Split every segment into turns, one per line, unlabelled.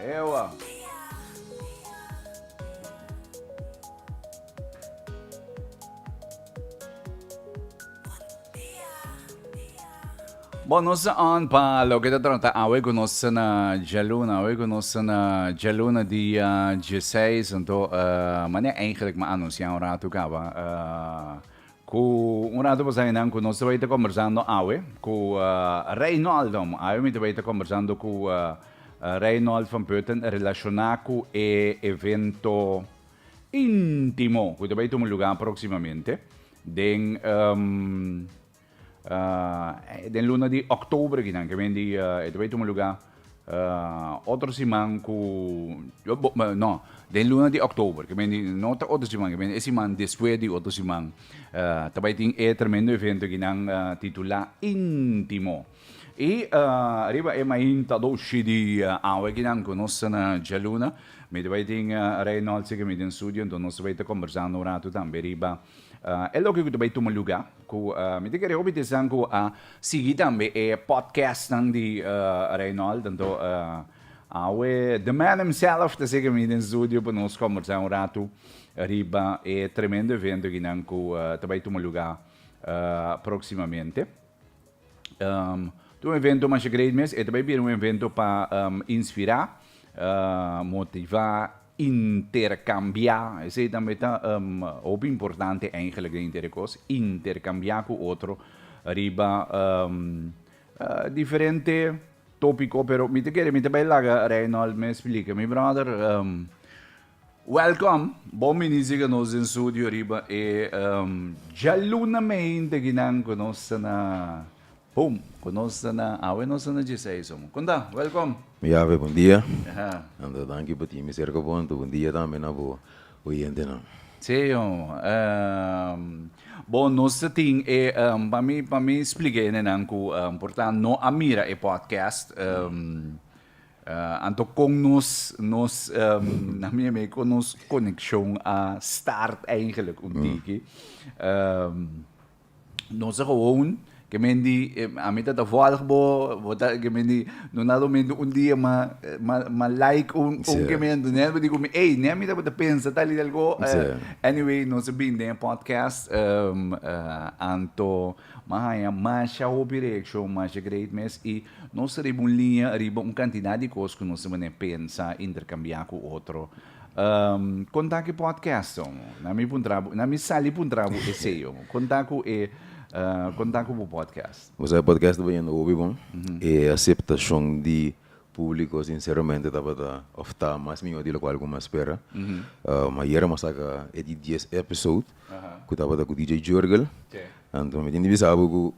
Ewa. Bon, nos ta on pa loke ta trata awe ku nos ta na djaluna. Awe ku nos ta na djaluna dia dieseis. Anto, uh, manera eigenlijk mi a anunsiá un ratu kaba, uh, ku un ratu pasá einan ku nos ta bai ta kombersando awe ku uh, Reynold. Awe mi ta bai ta kombersando ku uh, Reynold van Putten relashoná ku e evento íntimo ku ta bai tuma lugá próksimamente den um, Den luna di oktober akinan, ke men di e ta bai tuma lugá otro siman ku, no, den luna di oktober, ke men di no ta otro siman, ke men e siman despues di otro siman ta bai tin e tremendo evento akinan titulá Íntimo. I riba e mainta doshi di awe akinan ku nos ta na djaluna, mi ta bai tin Reynold si ke mi den studio, enton nos ta bai ta kombersando un ratu tambe riba E loke ku ta bai tuma lugá ku mi ta kere hopi tesan ku a sigui tambe e podcastnan di Reynold. Anto awe the man himself ta sega mi den studio pa nos kombersá un ratu riba e tremendo evento akinan ku ta bai tuma lugá próksimamente. Ta un evento masha great mes. E ta bai bira un evento pa inspirá, motivá, interkambiá. Esei tambe ta hopi importante eigenlijk den henter e kos, interkambiá ku otro riba diferente tópiko. Pero mi ta kere mi ta bai laga Reynold mes splika. Mi brother, Welcome! Bon bini siga nos den studio riba e djaluna meinte kinan ku nos ta na boom ku nos ta na awe nos ta na dieseis omo. Kon ta? Welcome!
Mi Yave bon dia. Anto danki pa tin mi serka bo anto bon dia tambe na bo oyentenan.
Sí omo. Bon nos ta tin e pa mi pa mi splika hendenan ku por ta no a mira e podcast. Anto kon nos nos na mi eme kon nos konekshon a start eigenlijk un tiki. Nos a gewoon ke men di ami ta ta volg bo, bo ta ke men di no na momento un dia ma ma ma like un un ke men ne bo di ku mi ey ne mi tabata pensa tal y tal ko. Anyway nos a bin den e podcast anto Ma haña masha hopi reaccion, masha great mes y nos ta riba un liña riba un cantidad di cos cu nos ta mane pensa, intercambia cu otro. Con ta cu e podcast omo? Na mi puntra bo, na mi sali puntra bo esey omo. Con ta cu e, con ta cu bo podcast?
Bo sa e podcast ta bayendo hopi bon. E aceptacion di publico sinceramente tabata of ta mas miho di locual cu mi a spera. Ayer mi a saca e di dies episode cu tabata cu DJ Jurgel. Anto mi tin di bisa bo ku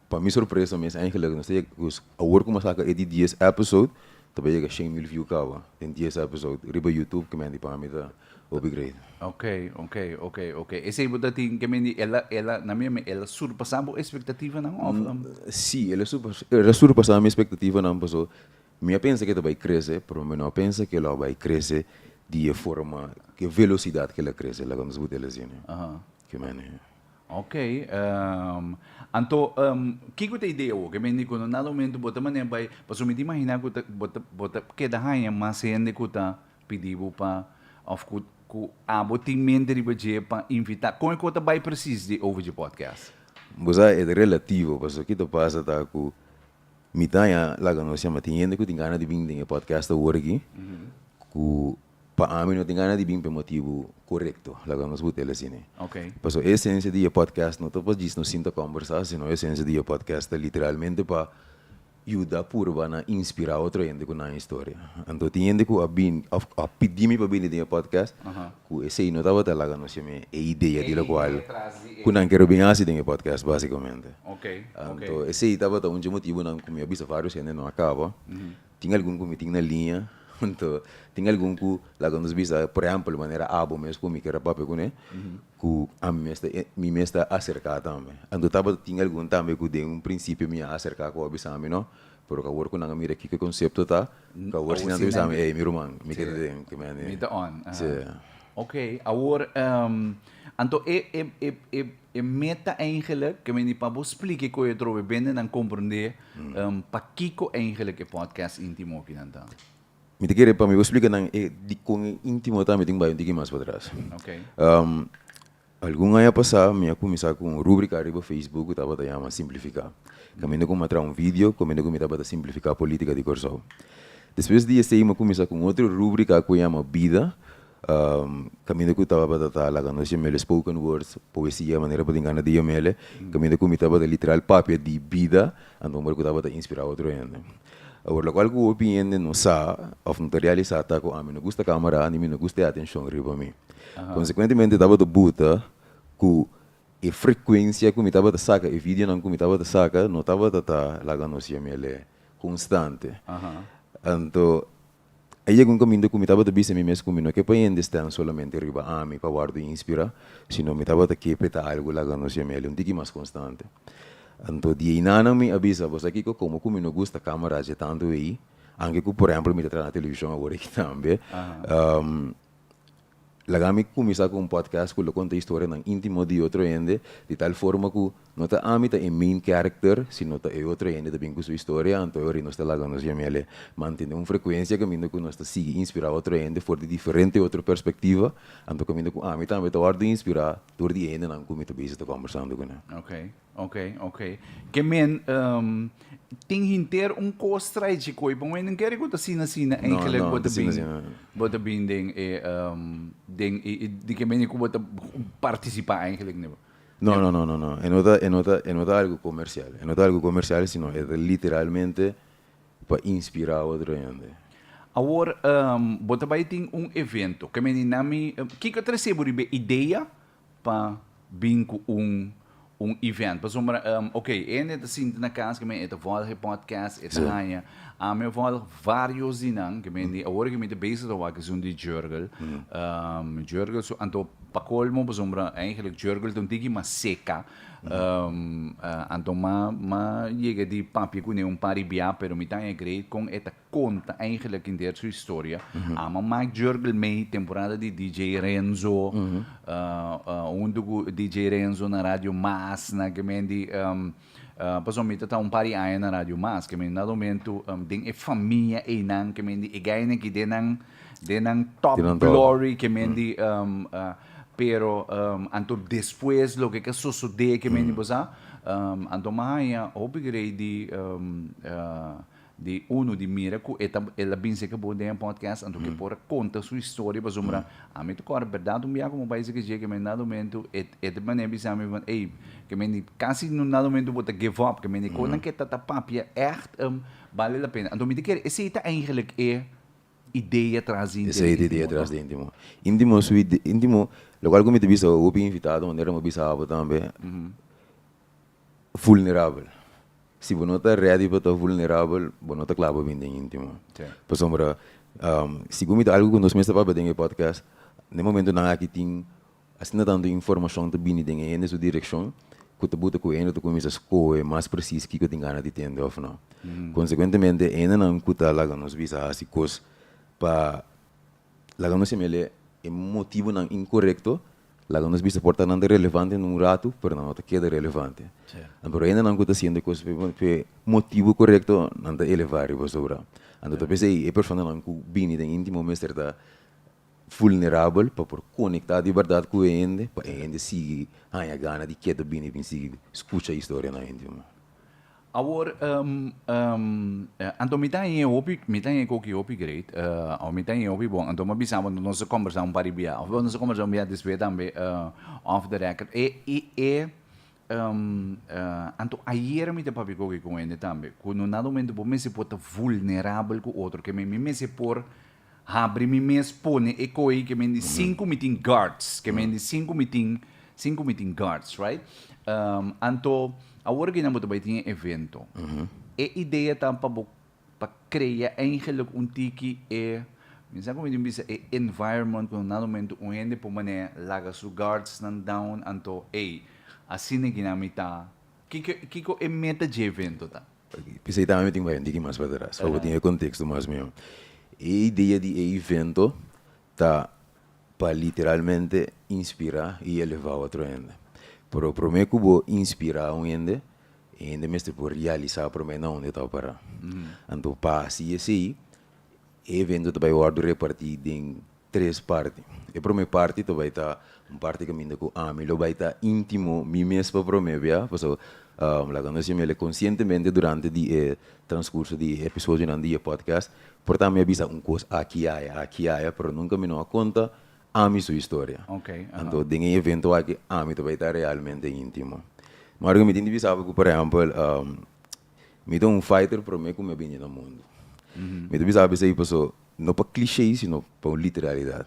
pa mi sorpresa mes eigenlijk nos ta yega ku awor ku mi a saka e di dies episode ta bai yega shen mil view kaba den dies episode riba YouTube ke menti pa mi ta hopi great.
Ok, ok, ok, ok. Esei bo ta tin ke menti el a el a na mi ame el a surpasá bo espektativanan òf?
Sí, el a surpasá el a surpasá mi espektativanan paso mi a pensa ke ta bai krese pero mi no a pensa ke lo a bai krese di e forma ke velosidat ke el a krese laga nos bot'el asina. Ke menti.
Ok, anto kiko ta idea awor? Ke mende ku na dado momento bo ta manera bai, pasobra mi ta imagina ku ta bo ta bo ta keda haña mas hende ku ta pidi bo pa òf ku ku abo tin mente riba dje pa invitá. Kon e ku ta bai presis di over dje podcast?
Bo sa e ta relativo, pasobra ki ta pasa ta ku mi ta haña laga nos yama tin hende ku tin gana di bin den e podcast awor aki ku Pa ami no tin gana di bin pa e motibu korekto, laga nos butel asina. Pasobra e esensia di e podcast no ta pa djis nos sinta kòmbersá, sino e esensia di e podcast ta literalmente pa yuda purba na inspirá otro hende ku nan historia. Anto tin hende ku a bin òf a pidi mi pa bini den e podcast ku esei no tabata laga nos yam'é e idea di lokual ku nan kere bin hasi den e podcast básikamente. Anto esei tabata un dje motibunan ku mi a bisa vários hende no a kaba. Tin algun ku mi tin na liña, anto tin algun ku laga nos bisa, por ehèmpel, manera abo mes ku mi ker a papia kuné, ku ami mes ta mi mes ta aserká tambe. Anto tabata tin algun tambe ku den un prinsipio mi a aserká ku a bisa mi no, pero ku awor ku nan a mira kiko e konsepto ta, ku awor si nan ta bisa mi, ey mi ruman, mi keda den, ke mende.
Mi ta on. Si. Ok, awor, anto e e e e e meta eigenlijk, ke mende pa bo splika e koe atrobe, bendenan komprendé, Pakiko eigenlijk e podcast Intimo akinan ta?
Mi ta kere pa mi por splika nan e dikon e íntimo ta mi tin bai un tiki mas patras. Algun aña pasá mi a kuminsá ku un rúbrika riba Facebook ku tabata yama Simplifiká. Kaminda ku mi a traha un video kaminda ku mi tabata simplifiká polítika di Kòrsou. Despues di esei mi a kuminsá ku un otro rúbrika ku yama Bida, kaminda ku tabata ta laga nos yam'el spoken words, poesia, manera bo tin gana di yam'el, kaminda ku mi tabata literal papia di bida, anto un ku tabata inspirá otro hende. Awor lokual ku hopi hende no sa òf no ta realisá ta ku ami no gusta kámara ni mi no gusta e atenshon riba mi. Konsekuentemente tabata buta ku e frekuensia ku mi tabata saka e videonan ku mi tabata saka no tabata ta laga nos yam'el konstante. Anto a yega un kaminda ku mi tabata bisa mi mes ku mi no ke pa hende stan solamente riba ami pa wòrdu inspirá, sino mi tabata ke pa e ta algu laga nos yam'el un tiki mas konstante. Anto di einanan mi a bisa, bo sa kiko, komo ku mi no gusta kamera dje tantu ei, anke ku por ehempel mi ta traha na televishon awor aki tambe, Laga mi kuminsá ku un podcast ku lo konta historianan íntimo di otro hende, di tal forma ku no ta ami ta e main character, sino ta e otro hende ta bin ku su historia, anto e ora nos ta laga nos yam'el mantené un frekuensia kaminda ku nos ta sigui inspirá otro hende for di diferente otro perspektiva, anto kaminda ku ami tambe ta wòrdu inspirá dor di e hendenan ku mi ta bezig ta kòmbersando ku nan.
Ok, ok. Ke men tin hinter un kos trai chikoi pa un kere ku ta asina asina eigenlijk bo ta bin bo ta bin den e den e di ke meni ku bo ta partisipa eigenlijk ne bo.
No no no no no e no ta e no ta e no ta algu komersial e no ta algu komersial sino e ta literalmente pa inspirá otro hende.
Awor bo ta bai tin un evento ke meni na mi kiko trese bo riba e idea pa bin ku un un event pasobra ok hende ta sinti na kas ke men e ta volg e podcast e ta haña ami a volg varios di nan ke men di awor ke mi ta bezig ta wak esun di Jurgel Jurgel su anto pa colmo pasobra eigenlijk Jurgel ta un tiki mas seka anto ma ma yega di papia kune un par di bia pero mi ta haña great kon e ta Konta eigenlijk henter su historia. Ama Mike Jurgel mee temporada di DJ Renzo, hunto ku DJ Renzo na Radio Mas, na ke men di, pasobra mi ta ta un par di aña na Radio Mas, ke men na momento den e famia einan, ke men di e gainan aki den nan, den nan top glory, ke men di, pero anto despues loke ke a sosode, ke men di bo sa, anto mi a haña hopi grei di Di unu di mira ku e ta el a bin seka bo den e podcast anto ke por a konta su historia pasobra ami ta kòrda bèrdat un bia ku mi bai seka dje ke mi na momento e e ta manera bisa mi van ey ke mi di kasi na momento bo ta give up ke mi di konan ke ta ta papia ègt bale la pena anto mi ta kere esei ta eigenlijk e idea tras di
Esei ta idea tras di Intimo. Intimo su Intimo lokual ku mi ta bisa hopi invitado manera mi a bisa abo tambe vulnerabel. Si bo no ta ready pa ta vulnerabel, bo no ta kla pa bin den íntimo. Pasobra, segun mi ta algu ku nos mes ta papia den e podcast, den momentonan aki tin asina tantu informashon ta bini den e hende su direkshon ku ta buta ku e hende ta kuminsá skohe mas presis kiko tin gana di tende òf no. Konsekuentemente, e hendenan ku ta laga nos bisa hasi kos pa Laga nos hemele e motibunan inkorekto, laga nos bisa por ta nan ta relevante na un ratu, pero nan no ta keda relevante. Pero hendenan ku ta hasiendo e kos p'e motibu korekto, nan ta elevá riba sobra. Anto ta p'esei e personanan ku bini den íntimo mester ta vulnerabel pa por konektá di bèrdat ku e hende, pa e hende sigui haña gana di keda bini bin sigui skucha historianan íntimo.
Awor, anto mi ta hañ'é hopi, mi ta hañ'é koki hopi great, of mi ta hañ'é hopi bon. Anto mi a bisa bo, nos a kombersá un par di bia, of nos a kombersá un bia despues tambe off the record. E, e, e, anto ayera mi ta papia koki ku hende tambe, ku no nada momento bo mester por ta vulnerabel ku otro, ke mi mester por habri mi mes pone e koe ke men di sin ku mi tin guards, ke men di sin ku mi tin, sin ku mi tin guards, right? Anto awor aki nan bo ta bai tin e evento. E idea ta pa bo pa krea eigenlijk un tiki e, mi sa komo mi tin bisa, e environment ku na momento un hende por manera laga su guards nan down anto ey asina aki nan mi ta. Kiko kiko e meta dje evento ta?
P'esei tambe mi tin bai un tiki mas patras pa bo tin e konteksto mas mihó. E idea di e evento ta pa literalmente inspirá i elevá otro hende. Pero promé ku bo inspirá un hende, e hende mester por realisá promé na unda e ta pará. Anto pa hasi esei, E evento ta bai wòrdu repartí den tres parti. E promé parti ta bai ta un parti kaminda ku ami lo bai ta íntimo mi mes pa promé bia, pasobra laga nos yam'el konsientemente durante di e transkurso di e episodionan di e podcast, por ta mi a bisa un kos aki aya, aki aya, pero nunka mi no a konta ami su historia. Anto den e evento aki ami ta bai ta realmente íntimo. Ma ora ku mi tin di bisa bo ku por ehèmpel Mi ta un fighter prome ku mi a bini na mundu. Mi ta bisa esei paso no pa cliché sino pa un literalidad.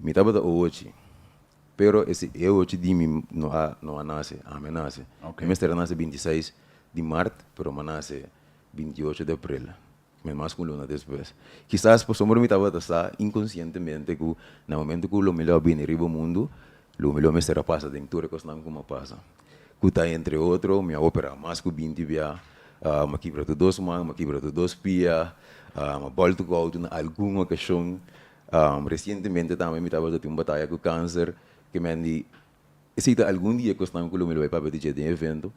Mi tabata ohochi, pero ese e ohochi di mi no a no a nase, ami a nase. Mi mester a nase 26 di mart, pero mi a nase 28 di april, men mas ku un luna despues. Kisas pasobra mi tabata sa inkonsientemente ku na momento ku lo mi lo a bini riba mundu, lo mi lo mester a pasa den tur e kosnan ku mi a pasa. Ku ta entre otro, mi a operá mas ku 20 bia, mi a kibra tur dos man, mi a kibra tur dos pia, mi a bòltu ku outo na algun okashon. Resientemente tambe mi tabata tin un bataya ku kanser, ke men di esei ta algun di e kosnan ku lo mi lo bai papia di dje den e evento,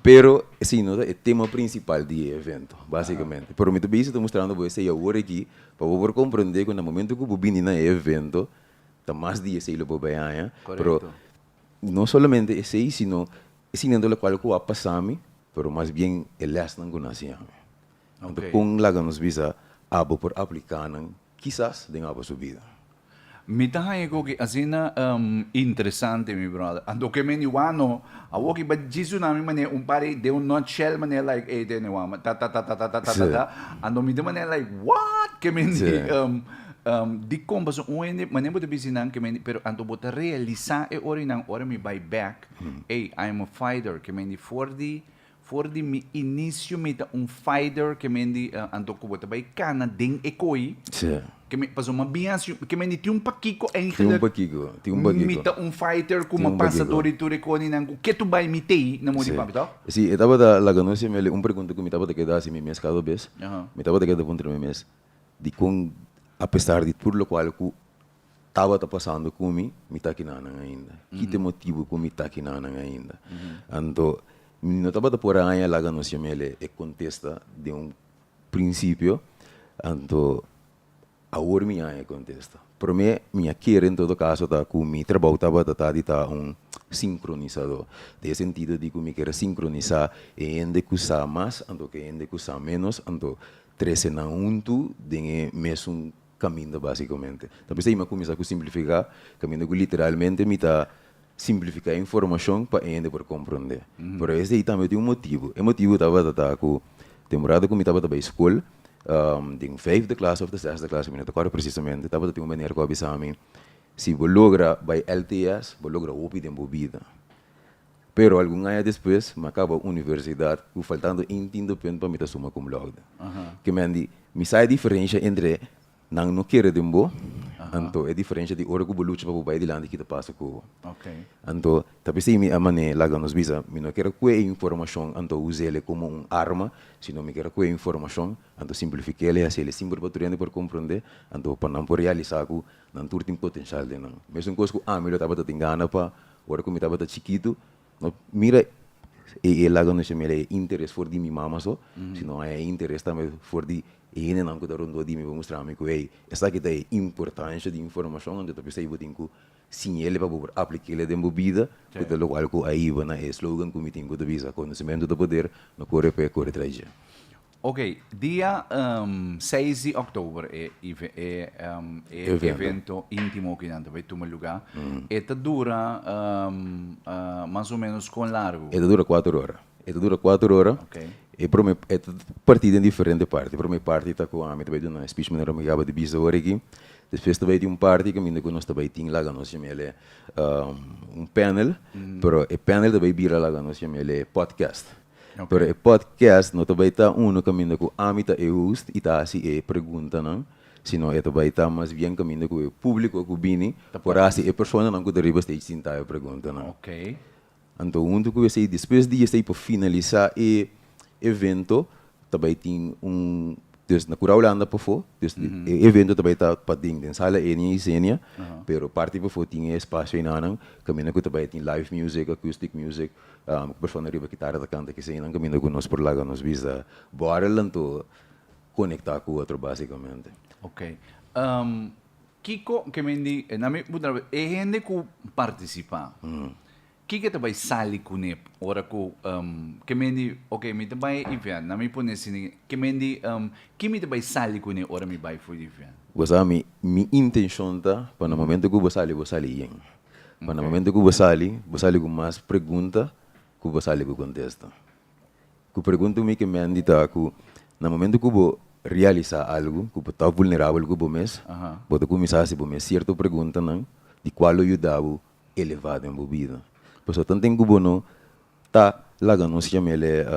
pero esei no ta e tema prinsipal di e evento, basikamente. Pero mi ta bisa ta mustrando bo esei awor aki pa bo por komprendé ku na momento ku bo bini na e evento ta mas di esei lo bo bai haña, pero No solamente esei, sino e sintimentu lokual ku a pasa mi, pero mas bien e lèsnan ku nan a siña mi. Anto kon laga nos bisa abo por apliká nan kisas den abo su bida?
Mi ta haña koki asina interesante mi brother. Anto ke meni wano awor ki ba djis duna mi manera un par den un nutshell manera like ey tene wama ta ta ta ta ta ta ta ta anto mi ta manera like what ke meni Dikon? Pasobra un hende, manera bo ta bisa nan ke mende, pero anto bo ta realisá e ora nan, ora mi bai bèk, ey, I am a fighter, ke mende for di, for di mi inisio mi ta un fighter, ke mende, anto ku bo ta bai kana den e koi, ke me, pasobra mi a bin hasi, ke mende tin un pakiko
Tin un eigenlijk, pakiko, tin un pakiko.
mi ta un fighter ku
Tin
mi a
un
pasa
pakiko.
dor di tur e koninan ku ke tu bai mi tei na moda di papia, tòg?
Sí, e tabata laga nos hasi un pregunta ku mi tabata keda hasi mi mes kada bes, mi tabata keda puntra mi mes, Dikon apesar di tur lokual ku tabata pasando ku mi, mi ta kinanan ainda? Ki ta e motibu ku mi ta kinanan ainda? Anto, mi no tabata por a haña laga nos yam'el e kontesta den un prinsipio, anto awor mi haña e kontesta. Promé mi a kere en todo kaso ta ku mi trabou tabata ta di ta un sinkronizadó, den e sentido di ku mi kier a sinkronisá e hende ku sa mas anto ku e hende ku sa ménos, anto Trese nan huntu den e mesun kaminda básikamente. Ta p'esei mi a kuminsá ku simplifiká, kaminda ku literalmente mi ta simplifiká e informashon pa e hende por komprondé. Pero esei tambe tin un motibu. E motibu tabata ta ku temporada ku mi tabata bai skol, den vijfde klas òf de zesde klas, mi no ta kòrda presisamente, tabata tin un meneer ku a bisa mi, si bo logra bai LTS, bo logra hopi den bo bida. Pero algun aña despues mi a caba universidad cu faltando un tindo punt pa mi ta suma cum laude. Ke men di, mi sa e diferencia entre nan no kere den bo, anto e diferencia di ora cu bo lucha pa bo bay dilanti ki ta pasa cu bo. Anto ta pesey mi a mane laga nos bisa, mi no kier cue e informacion anto usele como un arma, sino mi kier cue e informacion anto simplifiquele y haciele simpel pa tur hende por comprende, anto pa nan por realisa cu nan tur tin potencial den nan. Mesun cos cu ami lo tabata tin gana pa Ora ku mi tabata chikitu, no mira e e laga no mira e interes for di mi mama so, sino e interes tambe for di e hendenan ku ta rondó di mi pa mustra mi ku hey, esaki ta e importansha di informashon, anto ta p'esei bo tin ku siñ'el pa bo por aplik'el den bo bida, ku ta lokual ku a hiba na e slogan ku mi tin ku ta bisa, konosementu ta poder, no kore p'e, kore tras dje.
Ok, dia 6 di oktober e e evento intimo kinan ta bay tuma luga. E ta dura mas o menos kon largu?
E ta dura kuater ora. E ta dura kuater ora.
Ok.
E prome e ta partí den diferente parti. E prome parti ta ku ami ta bay duna un speech manera mi kaba di bisa ora aki. Despues ta bay tin un parti kaminda ku nos ta bay tin laga nos yam'el un panel, pero e panel ta bay bira laga nos yam'el podcast. Pero e podcast no ta bai ta uno kaminda ku ami ta e host i ta hasi e preguntanan, sino e ta bai ta mas bien kaminda ku e públiko ku bini por hasi e personanan ku ta riba stage sinta e preguntanan. Anto huntu ku esei despues di esei pa finalisá e evento ta bai tin un Dus na Cura Hulanda pafó, dus e evento ta bai ta paden den sala Enia y Xenia, pero parti pafó tin e espacio enanan kaminda ku ta bai tin live music, acoustic music, ku persona riba kitara ta kanta keseinan kaminda ku nos por laga nos bisa bòrel anto. konektá ku otro básikamente.
Ok. Kiko ke men di, na mi puntra bo, e hende ku partisipá, kiko ta bai sali kuné ora ku ke men di, ok mi ta bai e event, na mi pone asina, ke men di, ki mi ta bai sali kuné ora mi bai for di event?
Bo sa mi, mi intenshon ta pa na momento ku bo sali, bo sali yen. Pa na momento ku bo sali, bo sali ku mas pregunta ku bo sali ku kontesta. Ku pregunta mi ke mendi ta ku na momento ku bo realisá algu, ku bo ta vulnerabel ku bo mes, bo ta kuminsá hasi bo mes sierto preguntanan di kual lo yuda bo elevá den bo bida. Pasobra tanten ku bo no ta laga nos yam'el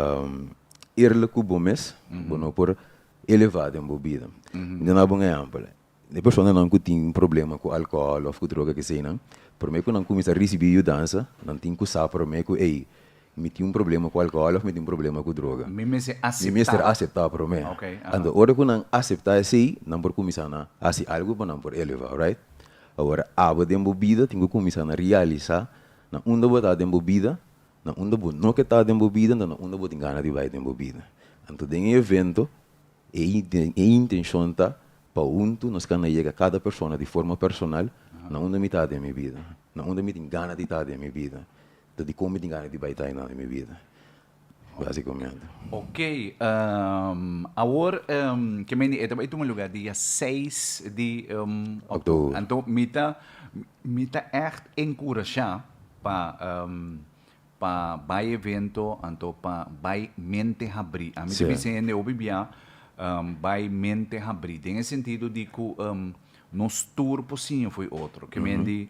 eerlijk ku bo mes, bo no por elevá den bo bida. Mi ta duna bo un ehèmpel. E personanan ku tin problema ku alkohòl òf ku droga keseinan, promé ku nan kuminsá risibí yudansa, nan tin ku sa promé ku, ey, mi tin un problema ku alkohòl òf mi tin un problema ku droga.
Mi mester aseptá.
Mi mester aseptá promé. Anto ora ku nan aseptá esei, nan por kuminsá na hasi algu pa nan por elevá, right? Awor, abo den bo bida tin ku kuminsá na realisá na unda bo ta den bo bida, na unda bo no ke ta den bo bida, anto na unda bo tin gana di bai den bo bida. Anto den e evento, E intenshon ta pa huntu nos kan a yega kada persona di forma personal na unda mi ta den mi bida, na unda mi tin gana di ta den mi bida, ta dikon mi tin gana di bai ta einan den mi bida, basikamente.
Ok, awor ke meni e ta bai tuma lugar dia seis di
Oktober.
Anto mi ta mi ta ègt enkurashá pa Pa bai evento anto pa bai mente habrí. Ami ta bisa hende hopi bia bai mente habrí den e sentido di ku nos tur por siña fo'i otro. Ke men di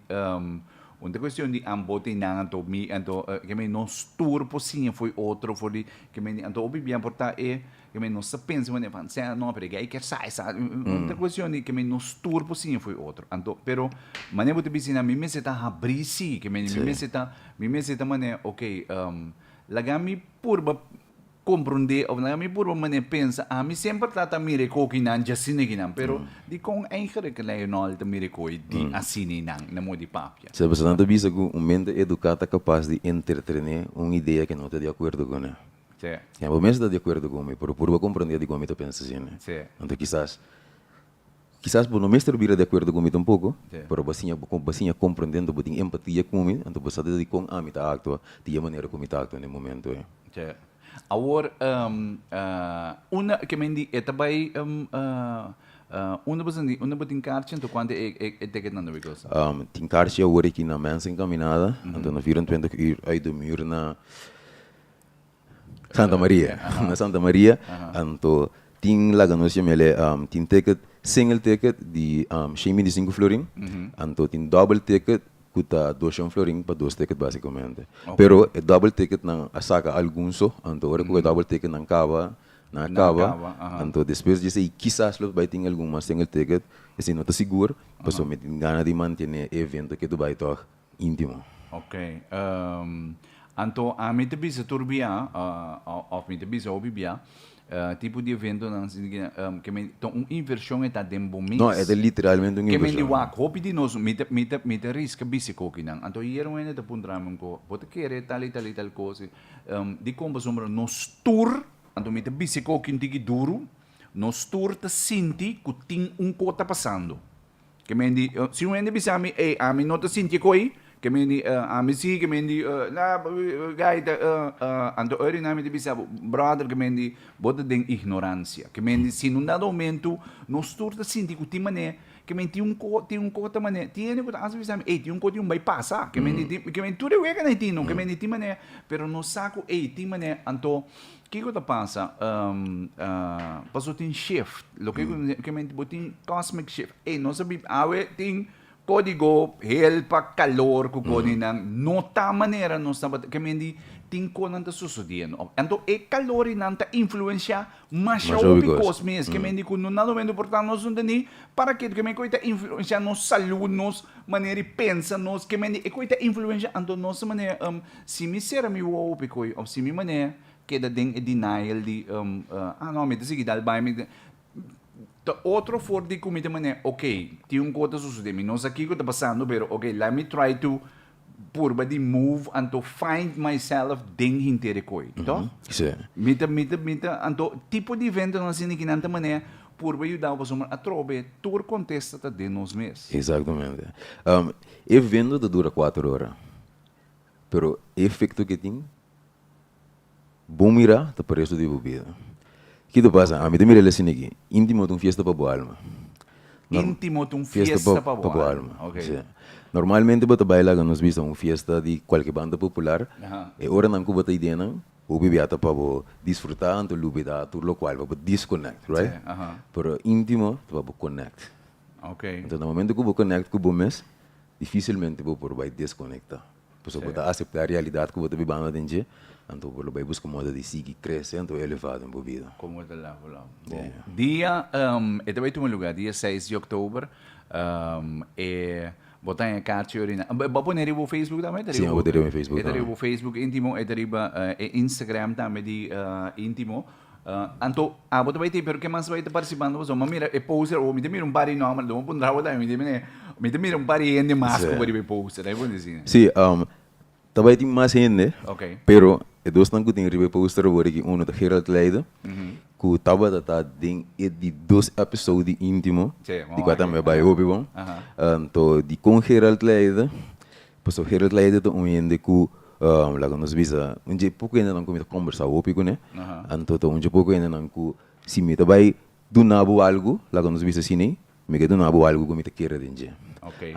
un ta kuestion di ambo tin nan anto mi anto ke men nos tur por siña fo'i otro for di ke men di anto hopi bia por ta e ke men nos ta pensa manera van sè no pero e guy kier sa e sa un ta kuestion di ke men nos tur por siña fo'i otro anto pero manera bo ta bisa nan mi mester ta habrí si ke men mi mester ta Mi mester ta manera, ok, laga mi purba comprende of laga mi purba manera pensa, ami semper ta ta mira e kokinan djasina kinan, pero dikon eigenlijk Lionel ta mira e koe di asininan na modo di papia?
Sa pasobra nan ta bisa ku un mente eduká ta kapas di entretené un idea ke no ta di akuerdo kuné. Ya bo mes ta di akuerdo ku mi, pero purba komprendé dikon mi ta pensa asina. Anto kisas Kisas bo no mester bira di akuerdo ku mi tampoko, pero bo a siña bo a siña komprendé, anto bo tin empatia ku mi, anto bo sa di kon ami ta aktua di e manera ku mi ta aktua na e momento ei.
Sí. Awor, unda ke men di e ta bai unda bo sinti unda bo tin karchi anto kuantu e e ticketnan ta bai kosta?
Tin karchi awor aki na Mensen Encaminada, anto na 24 uur uit de muur na Santa Maria, na Santa Maria, anto tin laga nos yam'el tin ticket, single ticket di shen binti sinku florin, anto tin double ticket ku ta doshen florin pa dos ticket basikamente. Pero e double ticket nan a saka algun so, anto ora ku e double ticket nan kaba, nan a kaba, anto despues di esei kisas lo bai tin algun mas single ticket, esei no ta sigur, pasobra mi tin gana di mantene e evento ke ta bai tòg Intimo.
Ok. Anto ami ta bisa tur bia, of mi ta bisa hopi bia, tipo di eventonan asina ke men ta un inversion e ta den bo mes.
No, e ta literalmente un
Ke men di
inversion.
wak, hopi di nos, mi ta mi ta mi ta riska bisa kokinan. Anto hier un hende ta puntra mi un ko, bo ta kere tal i tal i tal kos? Dikon? Pasobra nos tur, anto mi ta bisa koki un tiki duru, nos tur ta sinti ku tin un ko ta pasando. Ke men di, si un hende bisa mi, ey, ami no ta sinti e koi, ke men di, ami si, ke men di, na, gaita, anto ora nan mi ta bisa bo, brother, ke men di, bo ta den ignoransia. Ke men di, si na un dado momento nos tur ta sinti ku tin manera, ke men tin un ko, tin un ko ta manera, tin hende ku ta hasta bisa mi, ey, tin un ko tin un bai pasa, ke men di, ke men tur e wega nan e tin no, ke men di tin manera, pero nos sa ku, ey, tin manera, anto, Kiko ta pasa? Paso tin shift. Loke ku ke men bo tin cosmic shift. Ey, nos a biba awe tin kodigo hel pa kalor ku kodinan. No ta manera nos tabata ke men di tin konan ta sosodiendo. Anto e kalorinan ta influencia masha hopi kos mes. Ke men di ku no na momento por ta nos no ta ni para ke ke men ku e ta influencia nos salud, nos manera di pensa, nos ke men di e ku e ta influencia anto nos manera si mi sera mi wowo hopi koe of si mi manera keda den e denial di ah no mi ta sigui dal bai mi ta otro for di ku mi ta manera ok tin un kos ta sucede mi no sa kiko ta pasando pero ok let me try to. purba di move anto find myself den hinter e kooi, toch?
Sí.
Mi ta, mi ta, mi ta, anto tipo di eventonan asina ki nan ta manera purba yuda bo pasobra atrobe tur kontesta ta den nos mes.
Exactamente. E evento ta dura kuater ora, pero e efecto ke tin, bon mira, ta pa resto di bo bida. Ki ta pasa? Ami ta mira el asina aki, Intimo ta un fiesta pa bo alma.
Intimo ta un fiesta pa bo alma.
Ok. Sí. Normalmente bo ta bai laga nos bisa un fiesta di kualke banda popular, e oranan ku bo ta idenan, hopi bia ta pa bo disfruta anto lubida tur lokual, pa bo disconnect, right?
Sí, aha.
Pero Intimo ta pa bo connect.
Ok.
Anto na momento ku bo connect ku bo mes, dificilmente bo por bai desconecta. Pasobra bo ta aseptá e realidat ku bo ta bibando aden dje, anto bo lo bai buska moda di sigui krese anto elevá den bo bida.
Komo ta lavo lavo. Bon. Dia, e ta bai tuma lugá dia seis di òktober. E bo ta haña karchi orina. Bo a pone riba bo Facebook tambe?
Sí, mi a pone riba mi Facebook
E ta riba bo Facebook Intimo, e ta riba e Instagram tambe di Intimo. Anto abo ta bai tin, pero ke mas bai ta participando pasobra mi a mira e poster awo, mi ta mira un par di nomber, lo bo puntra bo tambe, mi ta mira, mi ta mira un par di hende mas ku bo riba e poster, ai bo disi?
Sí, ta bai tin mas hende, pero e dosnan ku tin riba e poster awor aki, uno ta Gerald Leiden, ku tabata ta den e di dos episode di Intimo, di kua tambe a bai hopi bon. Anto dikon Gerald Leiden? Pasobra Gerald Leiden ta un hende ku, laga nos bisa, un dje poko hendenan ku mi ta kombersá hopi kuné. Anto ta un dje poko hendenan ku si mi ta bai duna bo algu, laga nos bisa asina, mi ke duna bo algu ku mi ta kere den dje.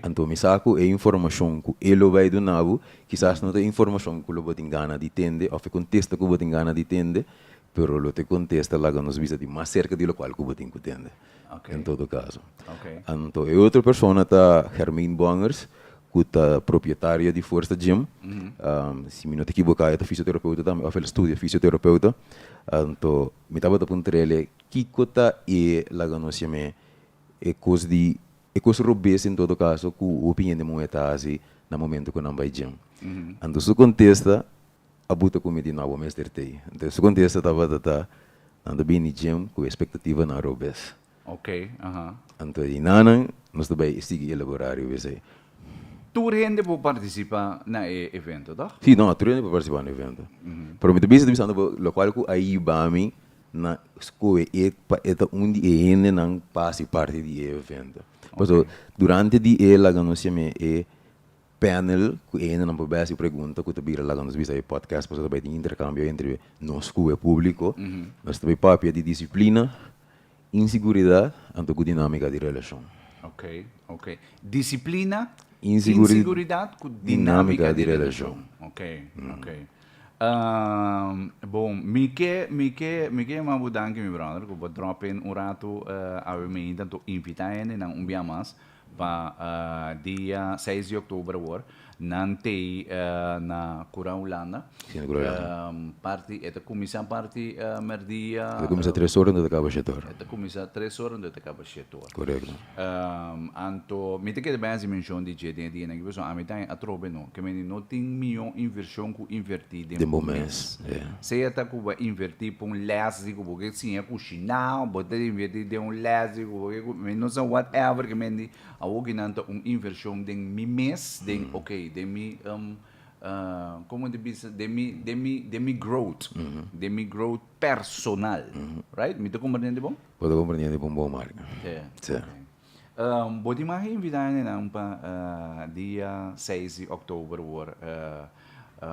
Anto mi sa ku e informashon ku e lo bai duna bo, kisas no ta e informashon ku lo bo tin gana di tende òf e kontesta ku bo tin gana di tende, pero lo ta e kontesta, laga nos bisa, di mas serka di lokual ku bo tin ku tende. En todo kaso. Anto e otro persona ta Hermine Bongers, ku ta propietario di Forza Gym. Si mi no ta ekiboká e ta fisioterapeuta tambe òf el a studia fisioterapeuta. Anto mi tabata puntr'el kiko ta e laga nos yam'é e kos di e kos robes en todo kaso ku hopi hende muhé ta hasi na momento ku nan bai gym. Anto su kontesta a buta ku mi di no bo mester t'ei. Anto su kontesta tabata ta nan ta bini gym ku espektativanan robes.
Ok, aha.
Anto di nanan nos ta bai sigui elaborá riba esei.
Tur hende por partisipá na e evento, tòg?
Sí, no, tur hende por partisipá na e evento. Pero mi ta bisa ta bisando bo lokual ku a hiba mi na skohe e pa e ta un di e hendenan pa hasi parti di e evento. Pasobra durante di e laga nos yam'é e Panel ku e hendenan por bai hasi pregunta ku ta bira laga nos bisa e podcast pasobra ta bai tin interkambio entre nos ku e públiko. Nos ta bai papia di disiplina, insiguridat anto ku dinámika di relashon.
Ok, ok. Disiplina, insiguridat ku dinámika di relashon. Ok, ok. Bon, mi ke, mi ke, mi ke yama bo danki mi brother ku bo drop in un ratu awe mainta anto invitá hendenan un bia mas Pa dia seis di oktober awor nan tei na Cura Hulanda.
Sí, na Cura Hulanda.
Parti, e ta kuminsá parti merdia.
E ta kuminsá tres ora anto ta kaba shete ora.
E ta kuminsá tres ora anto ta kaba shete ora.
Korekto.
Anto mi ta kere bai hasi menshon di dje den e dianan aki pasobra ami ta haña atrobe no. Ke mende no tin mihó invershon ku invertí den bo mes. Sea ta ku bo a invertí pa un lès di ku bo ke siña kushiná, bo ta invertí den un lès di ku bo ke mi no sa whatever ke men di awor ki nan ta un invershon den mi mes, den ok, den mi komo ta bisa, den mi den mi den mi growth, den mi growth personal, right? Mi ta komprendé bon?
Bo ta komprendé bon bon Mark.
Sí. Bo tin mas invitá hendenan pa dia seis di òktober awor?